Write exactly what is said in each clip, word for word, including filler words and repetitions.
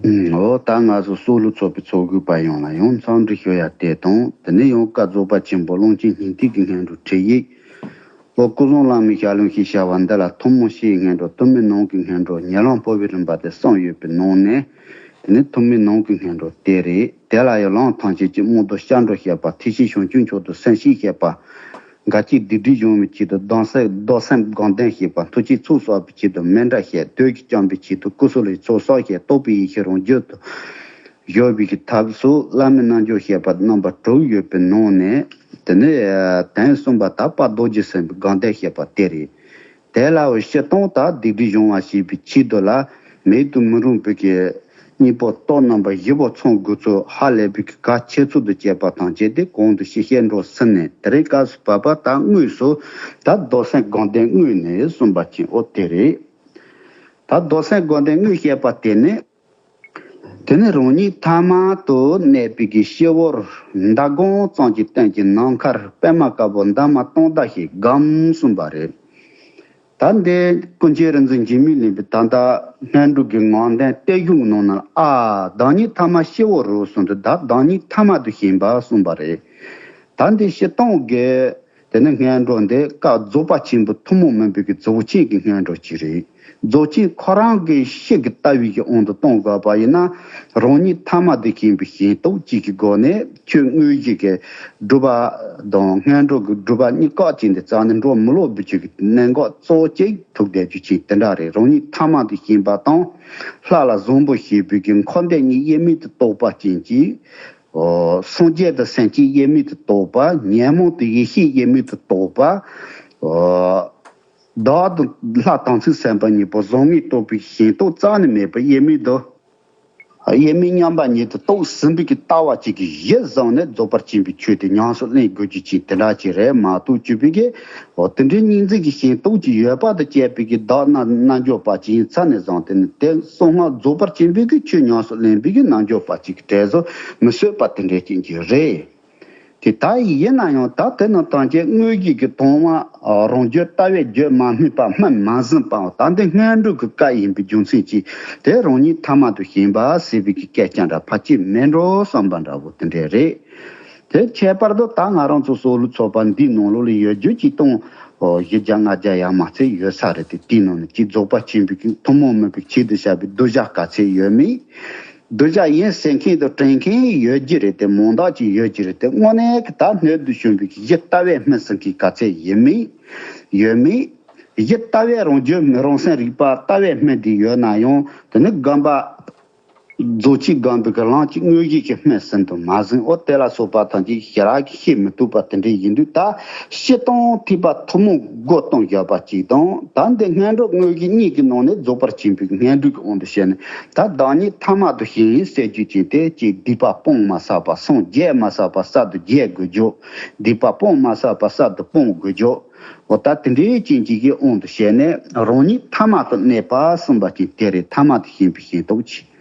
ཨུམ། འོ་ད་ང་ཚོ་སྲོག་བླུ་ཚོགས་པའི་ཚོགས་དགོས་པ་ཡོངས་ལ་ཡང་འཚམས་འདྲི་ཞུ་ཡ་དེ་དང་། དེ་ནས་ཡང་བཀའ་རྫོགས་པ་ཆེན་པོ་ཀློང་ཆེན་སྙིང་ཐིག་གི་སྔོན་འགྲོ་ཁྲིད་ཡིག་འོ་སྐུ་གསུང་བླ་མའི་ཞལ་ལུང་ཞེས་བྱ་བ་འདི་ལ་ཐུན་མོང་ཕྱིའི་སྔོན་འགྲོ། ཐུན་མིན་ནང་གི་སྔོན་འགྲོ། ཉེ་ལམ་འཕོ་བའི་རིམ་པ་སྟེ་གསུམ་ཡོད་པའི་ནང་ནས། དེ་ནི་ཐུན་མིན་ནང་གི་སྔོན་འགྲོ་དེ་རེད། དེ་ལ་ཡང་ལམ་ཐམས་ཅད་ཀྱི་རྨོངས་དོར་སྐྱབས་འགྲོ་བྱེད་པ། ཐེག་ཆེན་བྱང་ཆུབ་མཆོག་ཏུ་སེམས་བསྐྱེད་བྱེད་པ། དགའ་སྐྱིད་སྡིག་སྒྲིབ་སྦྱོང་བའི་ཆེད་དུ་གདམས་ཟབ་གདམས་ཟབ་དགོངས་ལྡན་བྱེད་པ། མཐུ་ཆེན་ཚོགས་གསོག་པའི་ཆེད་དུ་མཎྜལ་བཤད། བདུད་ཀྱིས་བསྐྱངས་པའི་ཆེད་དུ་ཀུ་སུ་ལུའི་ཚོགས་གསོག་བཤད། རྟོགས་པའི་ཡེ་ཤེས་རང་རྒྱུད་དུ་བཞུགས་པའི་གི་ཐབས་སུ་བླ་མའི་རྣལ་འབྱོར་བཤད་པ་རྣམ་པ་དྲུག་ཡོད་པའི་ནང་ནས། དེ་ནས་དོན་གསུམ་པ་དག་པ་རྡོ་རྗེ་སེམས་དཔའི་དགོངས་ལྡན་བཤད་པ་དེ་རེད། དེ་ལའང་སྤྱིར་བཏང་དག་སྡིག་སྒྲིབ་སྦྱོང་བ་བྱེད་པའི་ཆེད་དུ་ལ། མེད་དུ་མི་རུང་བའི་གི་གཉེན་པོ་སྟོབས་རྣམ་པ་བཞི་པོ་ཚང་དགོས་ཚུལ་ཧ་ལས་པའི་གི་གལ་ཆེ་ཚུལ་དུ་བྱས་པ་དང་བཅས་ཏེ་གོང་དུ་ཞུས་བཤད་འགྲོ་ཟིན་ནས། དེ་རིང་སྐབས་སུ་བབ་པ་དག་དངོས་སུ་དག་རྡོར་སེམས་དགོངས་ལྡན་དངོས་ནས་གསུངས་པ་ཅན་འོ་དེ་རེད། དག་རྡོར་སེམས་དགོངས་ལྡན་དངོས་བཤད་པ་དེ་ནི། དེ་ནི་རང་ཉིད་ཐ་མལ་དུ་གནས་པའི་གི་སྤྱི་བོར་མདའ་དགོང་ཙམ་གྱི་སྟེང་གི་ནམ་མཁར་པདྨ་དཀར་པོ་འདབ་མ་སྟོང་ཕྲག་བཞི་བསྒོམ་གསུངས་པ་རེད། ད་འདི་ཀུན་མཁྱེན་རིག་འཛིན་འཇིགས་མེད་གླིང་པའི་ད་ལྟ་སྔོན་འགྲོ་གི་ངང་ལྡན་གཏེར་གཞུང་ནང་ན། ཨ། བདག་ཉིད་ཐ་མལ་སྤྱི་བོར་གསུངས་ཏེ། ད་བདག་ཉིད་ཐ་མལ་དུ་ཞེན་པ་གསུངས་པ་རེད། ད་འདི་སྤྱིར་བཏང་གི་དེ་ནི་སྔོན་འགྲོ་འདི་བཀའ་རྫོགས་པ་ཆེན་པོའི་ཐུན་མོང་མིན་པའི་གི་རྫོགས་ཆེན་གྱི་སྔོན་འགྲོ་ཅིག་རེད། རྫོགས་ཆེན་ཁོ་རང་གི་ཤེས་ཀྱི་ལྟ་བའི་གི་དབང་དུ་གཏོང་དགོས་པ་ཡིན་ན། རང་ཉིད་ཐ་མལ་དུ་ཞེན་པའི་ཞེན་སྟོབས་གཅིག་གི་སྒོ་ནས། ཆོས་དངོས་གཞི་གི་སྒྲུབ་པ་དང་སྔོན་འགྲོ་གི་སྒྲུབ་པ་གཉིས་ཀ་གཅིག་འདི་རྩ་ནས་འགྲོ་མི་སླ་བའི་ཆོས་ཀྱི་གནད་འགག་གཙོ་བོ་གཅིག་ཐུག་བསྡད་རྒྱུ་ཅིག་དེ་འདྲ་རེད། རང་ཉིད་ཐ་མལ་དུ་ཞེན་པ་དང་། ལྷ་ལ་བཟང་པོ་ཞེས་པའི་གི་འཁོར་འདས་གཉིས་དབྱེར་མེད་དུ་རྟོགས་པ་ཅན་གྱི། འོ། སངས་རྒྱས་དང་སེམས་ཅན་དབྱེར་མེད་དུ་རྟོགས་པ། ཉོན་མོངས་དང་ཡེ་ཤེས་དབྱེར་མེད་དུ་རྟོགས་པ། འོ། བདག་དང་ལྷ་དམ་ཚིག་སེམས་དཔའ་གཉིས་པོ་བཟང་ངན་རྟོགས་པའི་ཞེན་སྟོབས་རྩ་ནས་མེད་པ་དབྱེར་མེད་དུ། དབྱེར་མེད་མཉམ་པ་ཉིད་དུ་རྟོགས་ཟིན་པའི་གི་ལྟ་བ་གཅིག་གིས་གཞི་བཟུང་ནས་རྫོགས་པར་ཕྱིན་པའི་ཆོས་དེ་ཉམས་སུ་ལེན་དགོས་རྒྱུ་ཅིག་དེ་འདྲ་ཅིག་རེད་མ་གཏོགས། བཅོས་པའི་གི། འོ། དེ་འདྲའི་གཉིས་འཛིན་གྱི་ཞེན་སྟོབས་ཀྱིས་ཡོད་པ་དང་བཅས་པའི་གི་བདག་རྣལ་རྣལ་འབྱོར་པ་ཅིག་ཡིན་ཚར་ནས་བཟུང་སྟེ་ནི། དེ་གསང་སྔགས་རྫོགས་པར་ཕྱིན་པའི་གི་ཆོས་ཉམས་སུ་ལེན་པའི་གི་རྣལ་འབྱོར་པ་ཅིག་གི་གྲས་སུ་མི་བཟོད་པ་དེ་འདྲའི་རྐྱེན་གྱིས་རེད། དེ་ལྟ་ཡིན་ན་ཡང་། ད་དེ་ནི་ཐམས་ཅད་དངོས་གཞི་གི་དོན་དམ་རང་རྒྱུད་ལྟ་བས་བརྗོད་མ་སྨྲས་པ། སྨྲ་མ་ཟིན་པའམ། ད་འདི་སྔོན་འགྲོ་གི་བཀའ་ཡིན་པའི་རྒྱུ་མཚན་གྱིས། དེ་རང་ཉིད་ཐ་མལ་དུ་ཞེན་པ་ཟེར་བའི་གི་སྐད་ཆ་འདྲ་ཕལ་ཆེར་མེད་འགྲོ་བསམ་པ་འདྲ་བོ་དེ་འདྲ་རེད། དེ་ཁྱད་པར་དུ་ད་ང་རང་ཚོ་སྲོག་བླུ་ཚོགས་པ་འདིའི་ནང་ལོགས་ལ་ཡོད་རྒྱུ་གཅིག་སྟོང་བཞི་བརྒྱ་ལྔ་བརྒྱ་ཡར་མ་ཚད་ཡོད་ས་རེད་དེ། དེའི་ནང་ནས་གཅིག་རྫོགས་པ་ཆེན་པོའི་གི་ཐུན་མོང་མིན་པའི་ཆེད་དུ་བཤད་པའི་གདུལ་བྱ་ག་ཚད་ཡོད་མེད། གདུལ་བྱ་ཡིན་ཟེར་མཁན་དང་དྲན་མཁན་ཡོད་ཀྱི་རེད་དེ། མང་དག་ཅིག་ཡོད་ཀྱི་རེད་དེ། དངོས་གནས་ཀྱི་ད་སྣོད་དུ་ཆུད་པའི་གཞི་ལྟ་བས་སྨྲས་ཟེར་མཁན་ག་ཚད་ཡིན་མིན་ཡོད་མེད། གཞི་ལྟ་བས་རང་རྒྱུད་རང་སེམས་རིག་པ་ལྟ་བས་སྨྲས་དེ་ཡོད་ན་ཡང་། དེ་ནི་སྒོམ་པ་རྫོགས་ཆེན་སྒོམ་པའི་གི་ལམ་གྱི་དངོས་གཞི་གི་སྨྲས་ཟིན་དུ་མ་ཟིན། འོ་དེ་ལ་སོགས་པ་ཐམས་ཅད་ཞེ་དྲག་གི་ཤེས་མི་ཐུབ་པ་དེ་འདྲ་ཡིན་དུས། ད་སྤྱིར་བཏང་ཐེག་པ་ཐུན་མོང་སྒོ་སྟོན་བཞག་པ་གཅིག་དང་། ད་འདི་སྔོན་འགྲོ་དངོས་གཞི་གཉིས་ཀྱི་ནང་ནས་རྫོགས་པར་ཕྱིན་པའི་སྔོན་འགྲོའི་དབང་དུ་བྱས་ནས། ད་བདག་ཉིད་ཐ་མལ་དུ་ཞེན་ཟེར་རྒྱུ་ཅན་དེ་གཅིག་སྡིག་པ་སྤོང་མ་བསགས་པ་སངས་རྒྱས་མ་བསགས་པ་གསར་དུ་རྒྱས་དགོས་རྒྱུ། སྡིག་པ་སྤོང་མ་བསགས་པ་གསར་དུ་སྤོང་དགོས་རྒྱུ། འོ་ད་དེ་འདྲའི་རྐྱེན་གཅིག་གི་དབང་དུ་བྱས་ནས། རང་ཉིད་ཐ་མལ་དུ་གནས་པ་གསུངས་པ་ཅན་དེ་རེད། ཐ་མལ་དུ་ཞེན་པའི་ཞེན་སྟོབས་ཆེ།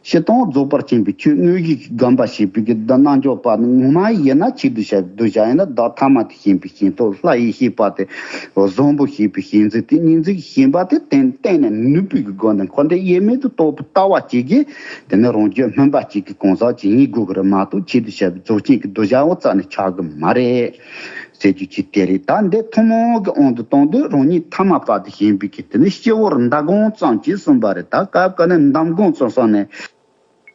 སྤྱིར་བཏང་རྫོགས་པར་ཕྱིན་པའི་ཆོས་དངོས་གཞི་གི་སྒོམ་པ་བྱེད་པའི་གི་བདག་རྣལ་འབྱོར་པ་ནི། ངོ་མ་ཡིན་ན་ཆེད་དུ་བཤད་པའི་གདུལ་བྱ་ཡིན་ན། བདག་ཐ་མལ་དུ་ཞེན་པའི་ཞེན་སྟོབས། ལྷ་ཡེ་ཤེས་པ་དེ་བཟང་པོ་ཞེས་པའི་ཞེན་འཛིན་དེ། གཉིས་འཛིན་གྱི་ཞེན་པ་དེ་གཏན་གཏན་ནས་ནུབ་པའི་གི་སྒོ་ནས། འཁོར་འདས་དབྱེར་མེད་དུ་རྟོགས་པའི་ལྟ་བ་གཅིག་གིས། དེ་ནི་རང་རྒྱུད་སྨིན་པ་གཅིག་གི་གང་ཟག་ཅིག་ཡིན་དགོས་ཀྱི་རེད་མ་གཏོགས། ཆེད་དུ་བཤད་པའི་རྫོགས་ཆེན་གྱི་གདུལ་བྱའོ་རྩ་ནས་ཆགས་ཀྱི་མ་རེད། ཟེར་རྒྱུ་ཅིག་དེ་རེད། ད་འདི་ཐུན་མོང་གི་དབང་དུ་བཏང་དུས། རང་ཉིད་ཐ་མལ་པ་དེ་ཞེན་པའི་གི་དེ་ནི་སྤྱི་བོར་མདའ་དགོང་ཙམ་གྱིས་གསུངས་པ་རེད། ད་སྐབས་འགའ་ནི་མདའ་དགོང་ཙམ་གསུངས་ནས།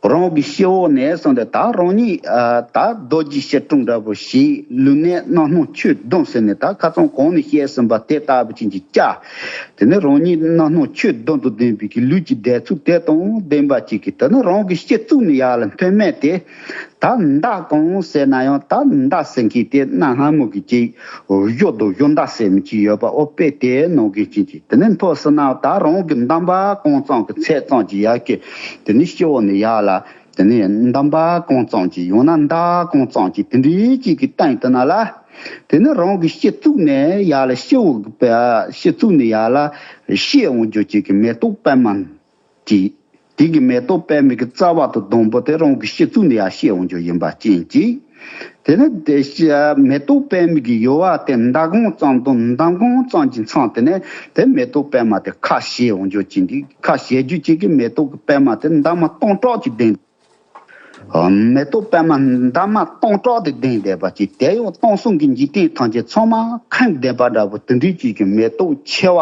རང་གི་སྤྱི་བོ་ནས་གསུངས་ཏེ། ད་རང་ཉིད་ཨ་ད་རྡོ་རྗེ་སྐྱིལ་ཀྲུང་འདྲ་པོ་ཞིག་ལུས་གནད་རྣམ་སྣང་ཆོས་བདུན་ཟེར་ནས། ད་ཁ་སང་གོང་ནས་བཤད་ཟིན་པ་དེ་ལྟ་བུ་ཅན་གྱི་བཅའ། དེ་ནི་རང་ཉིད་རྣམ་སྣང་ཆོས་བདུན་དང་ལྡན་པའི་གི་ལུས་ཀྱི་བདེ་ཚུལ་དེ་དང་ལྡན་པ་ཅིག་གིས། དེ་ནི་རང་གི་སྤྱི་གཙུག་ནས་ཡར་ལ་མཐོན་མེད་དེ། ད་མདའ་གང་ཟེར་ན་ཡང་། ད་མདའ་ཟེར་མཁན་དེ་གནའ་སྔ་མོ་གི་ཅིག་གཞུ་དང་གཞུ་མདའ་ཟེར་མི་ཅིག་ཡོད་པ། འོ་དཔེ་དེ་ནང་གི་ཅིག་ཅིག་དེ་ནས་མཐོ་ཟེར་ན། ད་རང་གི་འདམ་བག་རྐང་གཙང་གི་ཚད་ཙམ་གྱི་ཡར་གི་དེ་ནས་སྤྱི་བོ་ནས་ཡར་ལ། དེ་ནས་འདམ་བག་རྐང་གཙང་གྱི། ཡང་ན་མདའ་རྐང་གཙང་གྱི་དེ་འདྲའི་ཅིག་གི་སྟེང་དེ་ན་ལ། དེ་ནས་རང་གི་སྤྱི་གཙུག་ནས་ཡར་ལ། སྤྱི་བོ་གི་སྤྱི་གཙུག་ནས་ཡར་ལ་བཤད་འོང་རྒྱུ་ཅིག་གི་མེ་ཏོག་པད་མ་གཅིག་དེ་གི་མེ་ཏོག་པད་མའི་གི་རྩ་བ་དང་སྡོང་པོ་དེ་རང་གི་སྤྱི་གཙུག་ནས་ཡར་བཤད་འོང་རྒྱུ་ཡིན་པ་ཅན་གྱི། དེ་ནས་དེ་ཤ་མེ་ཏོག་པད་མ་གི་ཡོལ་བ་དེ་མདའ་གང་ཙམ་དང་མདའ་གང་ཙམ་གྱི་མཚམས་དེ་ནས་དེ་མེ་ཏོག་པད་མ་དེ་ཁ་བཤད་འོང་རྒྱུ་ཅན་གྱི་ཁ་བཤད་རྒྱུ་ཅན་གྱི་མེ་ཏོག་གི་པད་མ་དེ་འདབ་མ་སྟོང་ཕྲག་གཅིག་ལྡན། མེ་ཏོག་པད་མ་འདབ་མ་སྟོང་ཕྲག་དེ་ལྡན་བསྡད་པ་ཅིག་དེ་ཡང་སྟོང་གསུམ་གྱི་འཇིག་རྟེན་ཐམས་ཅད་ཚང་མ་ཁེངས་བསྡད་པ་འདྲ་པོ་དེ་འདྲའི་ཅིག་གི་མེ་ཏོག་མཆེ་བ།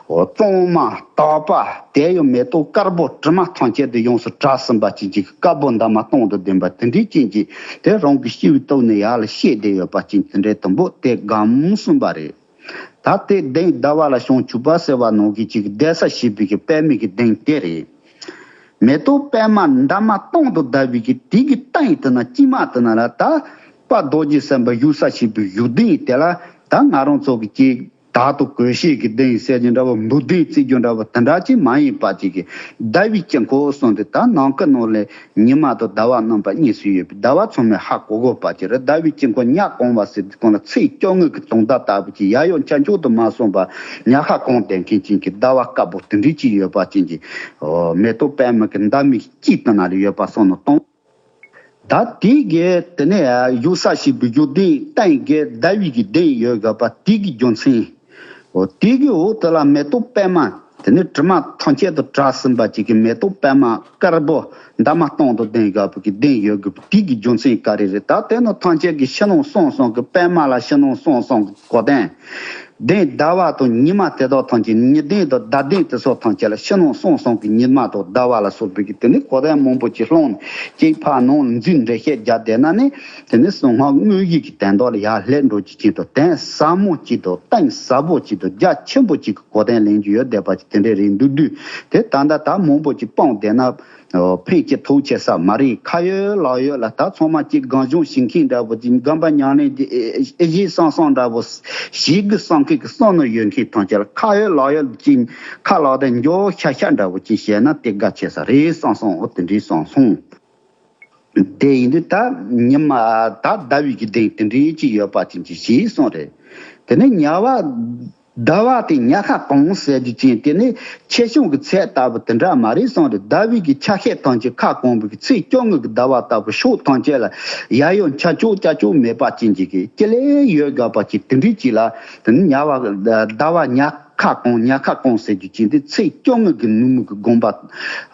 འོ་གཙང་མ་དག་པ་དེ་ཡང་མེ་ཏོག་དཀར་པོ་དྲི་མ་ཐམས་ཅད་དུ་ཡོངས་སུ་གྲགས་ཟིན་པ་ཅན་གྱི་དཀར་པོ་འདབ་མ་སྟོང་དུ་ལྡན་པ་དེ་འདྲའི་ཅན་གྱི་དེ་རང་གི་སྤྱི་བོའི་སྟེང་ནས་ཡར་ལ་བཤད་བསྡད་ཡོད་པ་ཅན་དེ་འདྲའི་དུམ་བུ་དེ་སྒོམ་གསུངས་པ་རེད། ད་དེ་གདན་ཟླ་བ་ལ་བྱང་ཆུབ་པ་ཟེར་བ་ནང་གི་ཅིག་གདན་ས་བྱེད་པའི་གི་པད་མའི་གི་གདན་དེ་རེད། མེ་ཏོག་པད་མ་འདབ་མ་སྟོང་དུ་བརྡལ་བའི་གི་དེ་གི་སྟེང་དེ་ན་དཀྱིལ་མ་དེ་ན་ལ་ད་དཔལ་རྡོ་རྗེ་སེམས་དཔའ་བཞུགས་ས་བྱེད་པའི་བཞུགས་གདན་དེ་ལ་ད་ང་རང་ཚོ་གི་ཅིག་དག་ཏུ་གོས་ཤེས་ཀྱི་གདན་ཟེར་རྒྱུ་འདྲ་བོ་འབུལ་གདན་བརྩི་རྒྱུ་འདྲ་བོ་དེ་འདྲ་ཅིག་མ་ཡིན་པ་ཅིག་གི་ཟླ་བའི་དཀྱིལ་འཁོར་གསུངས་ཏེ་ད་ནམ་མཁའ་ནང་ལས་ཉི་མ་དང་ཟླ་བ་རྣམ་པ་གཉིས་སུ་ཡོད་པའི་ཟླ་བ་ཚང་མས་ཧ་གོ་དགོས་པ་ཅིག་རེད། ཟླ་བའི་དཀྱིལ་འཁོར་ཉ་གང་བ་ཟེར་དུས་གང་ལ་ཚེས་བཅོ་ལྔ་གི་དུང་ཟླ་ལྟ་བུ་ཅིག་ཡར་ཡང་ཆ་འཇོག་ཏུ་མ་སོང་བར་ཉ་ཧ་གང་བསྡད་མཁན་ཅན་གྱི་ཟླ་བ་དཀར་པོ་དེ་འདྲ་ཅིག་ཡོད་པ་ཅན་གྱི་མེ་ཏོག་པད་མ་གི་འདབ་མའི་དཀྱིལ་དུ་ན་ལ་ཡོད་པ་སོང་ནོ་སྟོང་། ད་དེ་གའི་དེ་ནས་བཞུགས་ས་བྱེད་པའི་བཞུགས་གདན་སྟེང་གི་ཟླ་བའི་གི་གདན་ཡོད་དགོས་པ་དེ་གི་རྒྱུ་མཚན། འོ་དེ་གི་འོག་དེ་ལ་མེ་ཏོག་པད་མ་དེ་ནས་དྲི་མ་ཐམས་ཅད་དུ་གྲགས་ཟིན་པ་ཅིག་གི་མེ་ཏོག་པད་མ་དཀར་པོ་འདབ་མ་སྟོང་དུ་ལྡན་དགོས་པ་གི་གདན་ཡོད་དགོས་པ་དེ་གི་རྒྱུ་མཚན་ག་རེ་རེད། ད་དེ་ནི་ཐམས་ཅད་ཀྱི་ཕྱི་ནང་གསང་གསུམ་གི་པད་མ་ལ་ཕྱི་ནང་གསང་གསུམ་གི་གོ་དོན། གདན་ཟླ་བ་དང་ཉི་མ་དེ་དག་ཐམས་ཅད་ཉི་གདན་དང་ཟླ་གདན་དེ་སོགས་ཐམས་ཅད་ལ་ཕྱི་ནང་གསང་གསུམ་གྱི་ཉི་མ་དང་ཟླ་བ་ལ་སོགས་པའི་གི་དེ་ནི་གོ་དོན་མང་པོ་ཅིག་སློང་ནས་གཅིག་ཕར་ནང་འཛུལ་འགྲེལ་བཤད་རྒྱག་བསྡད་ན་ནི་དེ་ནི་གསང་སྔགས་དངོས་གཞི་གི་དོན་དག་ལ་ཡར་སླེབས་འགྲོ་རྒྱུ་ཅན་དང་གདན་ཟབ་མོ་ཅིག་དང་གཏིང་ཟབ་པོ་ཅིག་དང་རྒྱ་ཆེན་པོ་ཅིག་གི་གོ་དོན་ལེན་རྒྱུ་ཡོད་བསྡད་པ་ཅིག་དེ་འདྲའི་རེད་འདུག་དུས་དེ་ད་ལྟ་ད་མང་པོ་ཅིག་སྤངས་བསྡད་ན། ཕན་གྱི་ཐོགས་ཆེ་ས་མ་རེད། ཁ་ཡོད་ལག་ཡོད་ལ་ད་ཚང་མ་གཅིག་སྒང་གཞུང་ཞིག་མཁན་འདྲ་བོ་གཅིག་སྒོམ་པ་ཉམས་ལེན་གྱི་ཨེ་ཨེ་ཞིག་བསམ་བསམ་འདྲ་བོ་ཞིག་གི་བསམ་མཁན་གྱི་བསམ་ནོ་ཡོད་མཁན་ཐམས་ཅད་ལ་ཁ་ཡོད་ལག་ཡོད་གཅིག་ཁ་ལག་དང་འགྱོ་ཤ་ཤ་འདྲ་བོ་གཅིག་བཤད་ན་དེ་དགའ་ཆེ་ས་རེད་བསམ་སོང་། འོ་དེ་འདྲའི་བསམ་སོང་། དེ་ཡིན་དུས་ད་ཉི་མ་ད་ཟླ་བའི་གི་གདན་དེ་འདྲའི་གཅིག་ཡོད་པ་ཅན་གྱི་ཞིག་སོང་རེད། དེ་ནས་ཉ་བ། ཟླ་བ་དེ་ཉ་ཁ་གང་ཟེར་རྒྱུ་ཅན་དེ་ནི་ཆེ་ཆུང་གི་ཚད་ལྟ་བུ་དེ་འདྲ་མ་རེད་གསུངས་ཏེ། ཟླ་བའི་གི་ཆ་ཤས་ཐམས་ཅད་ཁ་གང་བའི་གི་ཚེས་བཅོ་ལྔ་གི་ཟླ་བ་ལྟ་བུ་ཕྱོགས་ཐམས་ཅད་ལ་ཡ་ཡོ་ཆ་ཆོག་ཅ་ཆོག་མེད་པ་ཅན་གྱི་གི་ཅི་ལས་ཡོད་དགོས་པ་ཅིག་དེ་འདྲའི་ཅིག་ལ་དེ་ནི་ཉ་བ་ཟླ་བ་ཉ་ཁ་གང་ཉ་ཁ་གང་ཟེར་རྒྱུ་ཅན་དེ་ཚེས་བཅོ་ལྔ་གི་ནུབ་མོ་གི་དགོངས་པ་